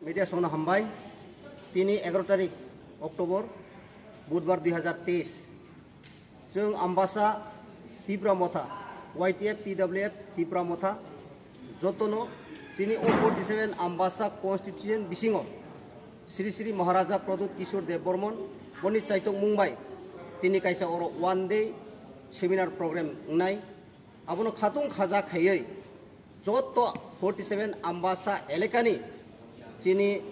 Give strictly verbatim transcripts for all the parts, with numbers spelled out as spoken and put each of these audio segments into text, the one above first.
Media songno hambai. Tini egaro tarik October, Budbar dui hazar teis. Chwng Ambasa Tipra Motha, Y T F T W F Tipra Motha, jotono chini O forty seven Ambasa constitution bisingo Sri Sri Maharaja Pradyut Kishore Dev Bormon boni chaitok mung bai tini kaisa oro one day seminar program wngnai. Abono khatung khaja khaiwi joto forty seven Ambasa elekani chini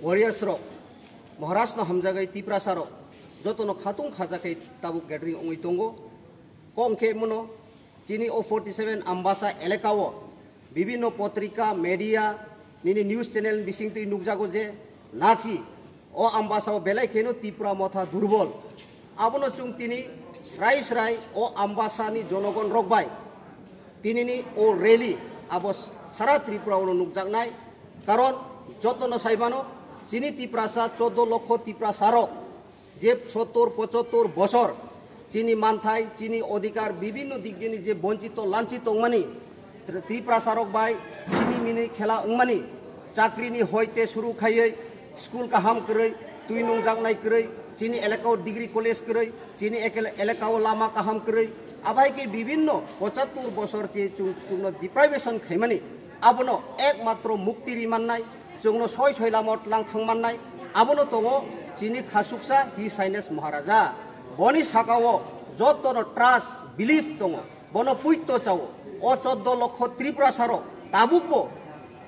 warriors rok, Maharaj no hamjagwi Tiprasa rok jotono khatung khaja khai tabuk gathering wngwi tongo. Kok hwnkhe mono chini o forty seven Ambasa elekao bibinno potrika, media, nini news channel bisingtwi nukjago je naki o Ambasao belai kheno Tipra Motha durbol. Abono chwng tini srai srai o Ambasani jonogon rok bai tinini o rally abo sara Tripura ono nukjaknai. Karon jotono saimano chini Tiprasa chordo lokho Tiprasa rok je sottor pochottor bosor chini manthai, chini odhikar, bibinno dik dini je bonchito lanchi tongmani, Tri-, Tiprasa rok bai chini mini khela wngmani, chakri ni hoite suru khaiwi school kaham kwrwi, twi nungjaknai kwrwi, chini elakao degree college kwrwi, chini ekel-, elakao lama kaham kwrwi, abai ke bibinno pochattor bosor che chung, chungno deprivation khaimani, abono ekmatro mukti rimannai, chwngno soi soi lama tlang thangmannai, abono tongo chini khasuksa His Highness Maharaja. Boni sakao jotono trust, belief tongo, bono puito chao. O chordo lokho Tiprasa rok tabukbo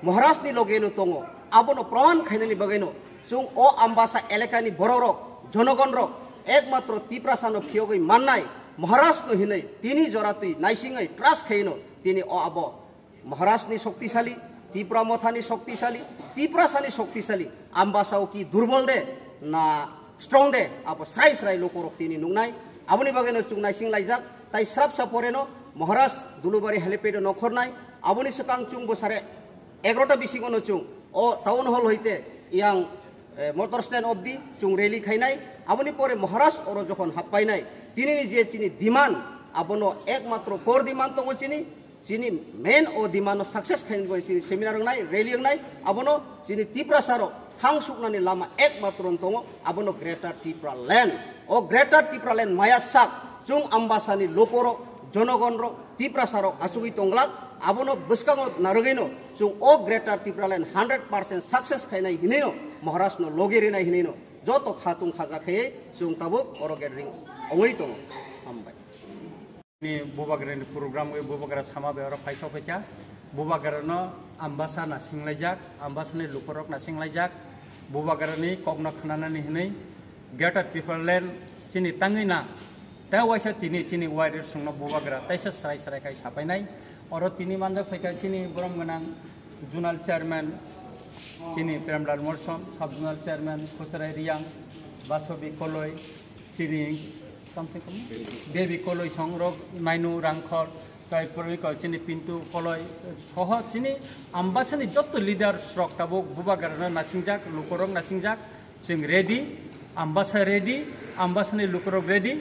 Maharajni logeno tongo, abono proman khainani bagwino chwng o Ambasa elakani bororok, jonogonrok ekmatro Tiprasano phiyogwi mannai, Maharajno hinwi tini joratwi naisingwi trust khaino tini o abo Maharajni shoktisali, Tipra Mothani shoktisali, Tiprasani shoktisali, Ambasao ki durbol de na strong de, abo srai srai lokorok tini nuknai. Aboni bagwino chwng naising laijak, tai srapsa poreno Maharaj Dulubari helipad-o nokhornai. Aboni swkang chwng bo sare egarota bisingono chwng o town hall hoite yang, eh, motor stand obdi chwng rally khainai. Aboni pore Maharaj oro jokhon happainai, tinini je chini demand, abono ekmatro core demand tongo chini, chini main o demand no success khainani bagwi chini seminar wngnai, rally wngnai, abono chini Tiprasa rok thang suknani lama ekmatro tongo, abono Greater Tipraland. O Greater Tipraland maya sak chwng Ambasani lokorok, jonogonrok, Tiprasa rok achugwi tonglak, abono bwskango narwgwino chwng o Greater Tipraland hundred percent success khainai hinwino, Maharajno logi rinai hinwino joto khatung khaja khaiwi chwng tabuk oro gathering wngwi tongo. Hambai. Ni Bubagrani program wi Bubagra sama bai oro paisa phaikha. Bubagrano Ambasa nasinglajak, Ambasani lukurok nasinglajak. Bubagrani kokno khnanani hinwi Greater Tipraland chini tangwi na. Tei waisa tini chini warriors rokno Bubagra taisa srai srai khai sapainai. Oro tini manjak phaikha chini borom gwnang zonal chairman chini Premlal Morson, sub zonal chairman Khosrai Riang, Basobi Koloi, chini kamse kam Baby Koloi songrok, Nainu Rangkhor, tai poroi ko chini Pintu Koloi soho chini Ambasani joto leaders rok tabuk Bubagrano nasingjak, lukurok nasingjak, chwng ready, Ambasa ready, Ambasani lukurok ready,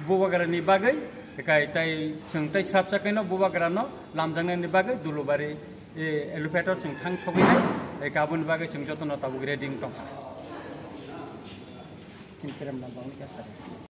Bubagrani bagwi, kai tai chwng tai srapsa kaino Bubagrano lamjaknani bagwi Dulubari, eh, helipad-o chwng thang sogwi nai, eh, aboni bagwi chwng jotono tabuk ready wng tongkha. Chini Premlal bagwi kha sir.